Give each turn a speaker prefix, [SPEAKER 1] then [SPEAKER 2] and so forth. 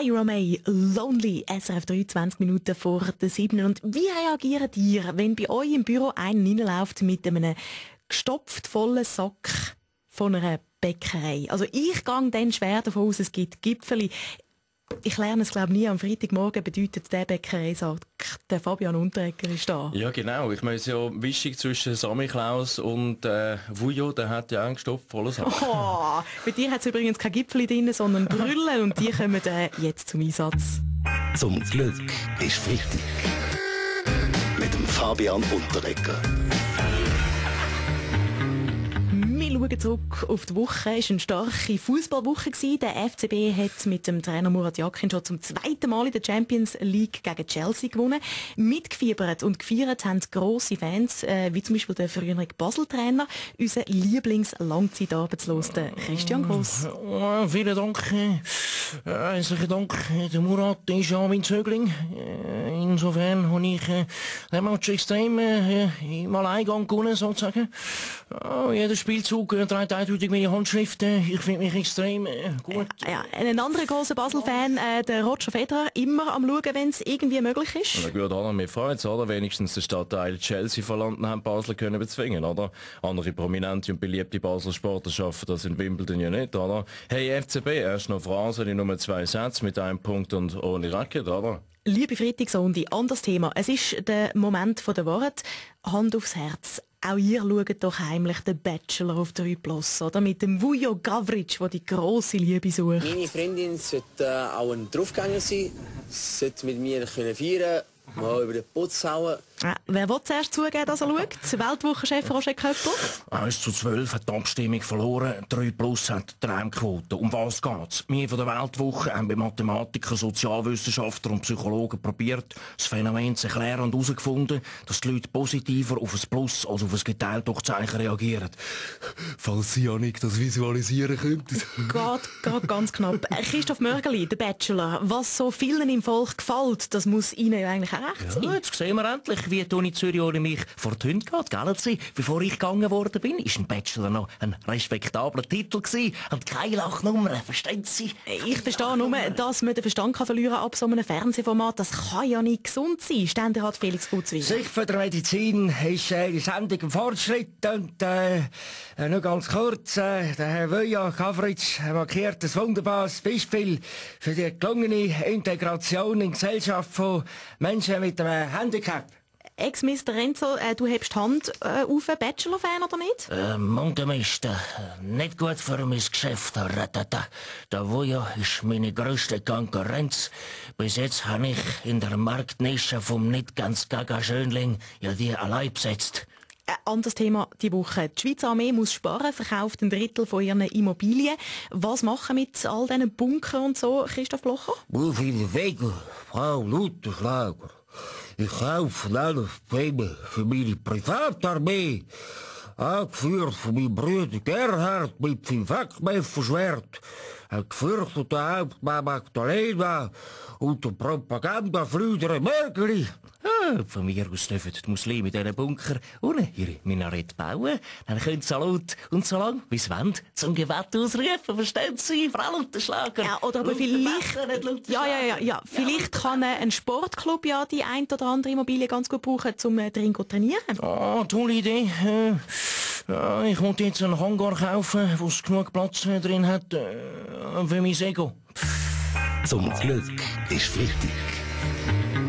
[SPEAKER 1] Ira May, Lonely, SRF 23 Minuten vor der 7. Und wie reagiert ihr, wenn bei euch im Büro einer reinläuft mit einem gestopft vollen Sack von einer Bäckerei? Also ich gehe dann schwer davon aus, es gibt Gipfeli. Ich lerne es, glaube ich, nie. Am Freitagmorgen bedeutet der Bäckereisack, der Fabian Unterreger ist da.
[SPEAKER 2] Ja, genau. Ich meine, es ist ja Mischung zwischen Samichlaus und Vujo, der hat ja auch einen gestopft vollen Sack.
[SPEAKER 1] Oh, bei dir hat es übrigens kein Gipfeli drin, sondern Brüllen und die kommen jetzt zum Einsatz.
[SPEAKER 3] Zum Glück ist Freitag. Mit dem Fabian Unterreger.
[SPEAKER 1] Wir schauen zurück auf die Woche. Es war eine starke Fußballwoche. Der FCB hat mit dem Trainer Murat Yakin schon zum zweiten Mal in der Champions League gegen Chelsea gewonnen. Mitgefiebert und gefeiert haben grosse Fans, wie zum Beispiel der frühere Basel-Trainer, unser Lieblings-Langzeitarbeitslos, Christian Gross.
[SPEAKER 4] Vielen Dank. Herzlichen Dank. Der Murat ist ja mein Zögling. Insofern habe ich den Match extrem im Alleingang gewonnen, sozusagen. Jeder Spielzug trägt eindeutig meine Handschrift. Ich finde mich extrem gut.
[SPEAKER 1] Ja, ein anderer grosser Basel-Fan, der Roger Federer, immer am Schauen, wenn es irgendwie möglich ist.
[SPEAKER 2] Na gut, oder? Wir freuen uns, oder? Wenigstens den Stadtteil Chelsea verlanden haben Basel können bezwingen, oder? Andere prominente und beliebte Basler Sportler schaffen das in Wimbledon ja nicht, oder? Hey, FCB, erst noch Phrasen in Nummer 2 Sätze mit einem Punkt und ohne Racket, oder?
[SPEAKER 1] Liebe Freitagsrunde, anderes Thema. Es ist der Moment der Wahrheit. Hand aufs Herz. Auch ihr schaut doch heimlich den Bachelor auf 3+, oder? Mit dem Vujo Gavric, der die grosse Liebe sucht.
[SPEAKER 5] Meine Freundin sollte auch ein Draufgänger sein, sollte mit mir feiern können, mal über den Putz hauen.
[SPEAKER 1] Wer will zuerst zugeben, dass er schaut? Weltwochenchef Roger Köppel?
[SPEAKER 4] 1:12 hat die Abstimmung verloren. 3+ hat die Traumquote. Um was geht's? Wir von der Weltwoche haben bei Mathematikern, Sozialwissenschaftlern und Psychologen probiert, das Phänomen zu erklären und herausgefunden, dass die Leute positiver auf ein Plus als auf ein geteilt durch Zeichen reagieren.
[SPEAKER 6] Falls Sie ja nicht das visualisieren könnten.
[SPEAKER 1] Geht ganz knapp. Christoph Mörgeli, der Bachelor. Was so vielen im Volk gefällt, das muss Ihnen ja eigentlich auch recht sein.
[SPEAKER 4] Ja, jetzt sehen wir endlich, wie Toni Zürich mich vor die Hunde geht, gell? Sie, bevor ich gegangen worden bin, ist ein Bachelor noch ein respektabler Titel gewesen und keine Lachnummer, verstehen Sie?
[SPEAKER 1] Ich verstehe nur, dass man den Verstand verlieren kann ab so einem Fernsehformat. Das kann ja nicht gesund sein. Ständerat Felix Gutzwil.
[SPEAKER 7] Sicht von der Medizin ist die Sendung im Fortschritt und nur ganz kurz, der Herr Vujo Gavric markiert ein wunderbares Beispiel für die gelungene Integration in die Gesellschaft von Menschen mit einem Handicap.
[SPEAKER 1] Ex-Mr. Renzo, du hebst die Hand auf, Bachelor-Fan oder nicht?
[SPEAKER 4] Mundemist, nicht gut für mein Geschäft. Der Vujo ist meine grösste Konkurrenz. Bis jetzt habe ich in der Marktnische vom nicht ganz gaga Schönling ja die allein besetzt.
[SPEAKER 1] Anderes Thema die Woche. Die Schweizer Armee muss sparen, verkauft ein Drittel von ihren Immobilien. Was machen mit all diesen Bunkern und so, Christoph Blocher?
[SPEAKER 7] Wie viele Wege, Frau Lutherschlager. Ich kaufe alle Pläne für meine Privatarmee. Angeführt von meinem Bruder Gerhard mit dem Wegwerferschwert. Ein gefürchteter Hauptmann Magdalena und der Propagandabrüder Mörgeli.
[SPEAKER 4] Von mir aus dürfen die Muslime in diesen Bunker ohne ihre Minarett bauen. Dann können sie so laut und so lang, wie sie wollen, zum Gebet ausrufen. Verstehen Sie, Frau Lutherschlager?
[SPEAKER 1] Ja, oder aber vielleicht... Ja. Vielleicht kann ein Sportclub ja die ein oder andere Immobilie ganz gut brauchen, um drin zu trainieren.
[SPEAKER 4] Tolle Idee. Ja, ich wollte jetzt einen Hangar kaufen, wo es genug Platz drin hat für mein Ego.
[SPEAKER 3] Zum Glück ist Freitag.